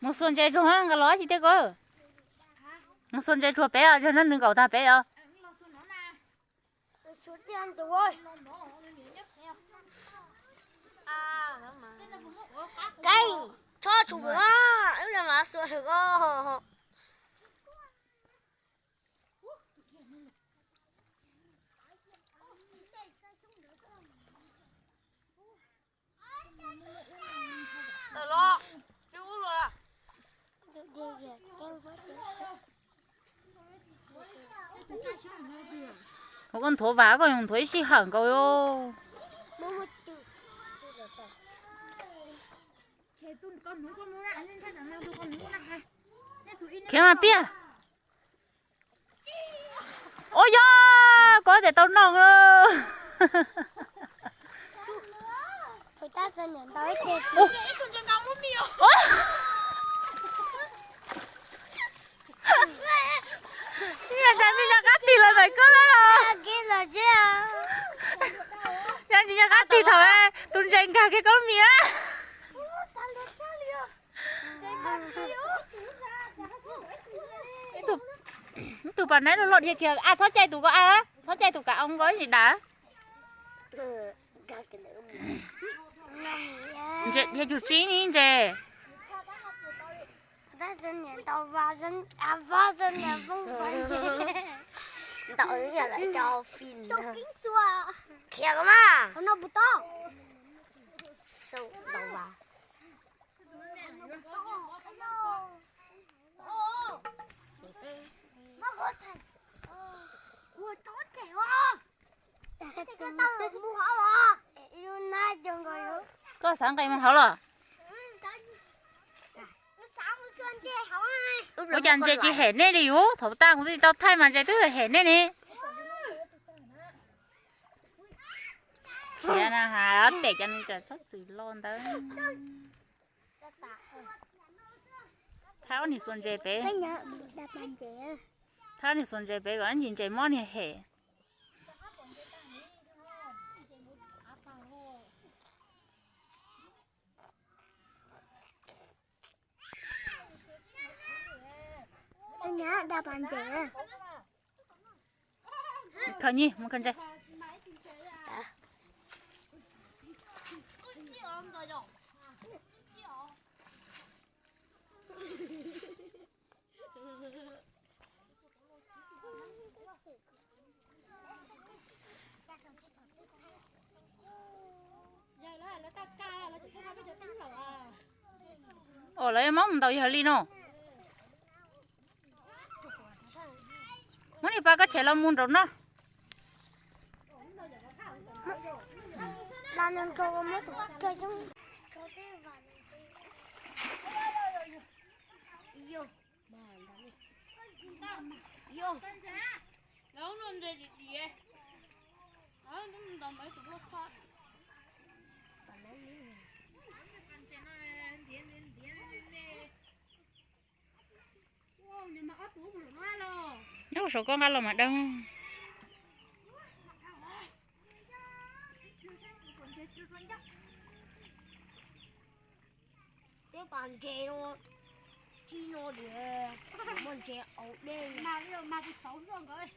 Mus xuas ntses tsuag nqa los tsis tiag ko. Mus xuas ntses tsuag peb os, tsuag nrog nws nkaum tag peb os. Kev tso tsum wb mas xuas ko. Ua koj nthuav vas koj yuav nthuav ib sij hawm nkaus. Khiav mas piaj. Ua yog koj tes tau noj. Yog cas tsis nco qab tig los ntawm koj lawm los? Yog tsis nco qab tig thaum tus ntses nkag kiag koj lub mis a. Tus pas neb loj loj dhia kiag a, txhob cai tus ko a, txhob cai tus kav oo ko ib ntsis dav. Ntses dhia cug tsib ntses. Khiav ko mas. Koj xav nqes mus hauv los? Ua cas ntses tsis hem nej li yus? Thaum tas kuv twb tau thaij mas ntses twb hem nej ne. Khiav na has, ob tes cov nws txhob txwm lo ntawd. Thab niag xuas ntses pem. Thab niag xuas ntses pem kom ib ntsis ntses mob niag hem. Khaws nyi mus khaws ntses. Os, lawv mob mus ntaus yawg li no. Muab niag pas koj tshem los mus nraum no. Nyob saum koj nqa los mas dawb. Peb pas ntses no, tsis no, muaj ntses au dej mas, mas tus xauv luaj nkaus.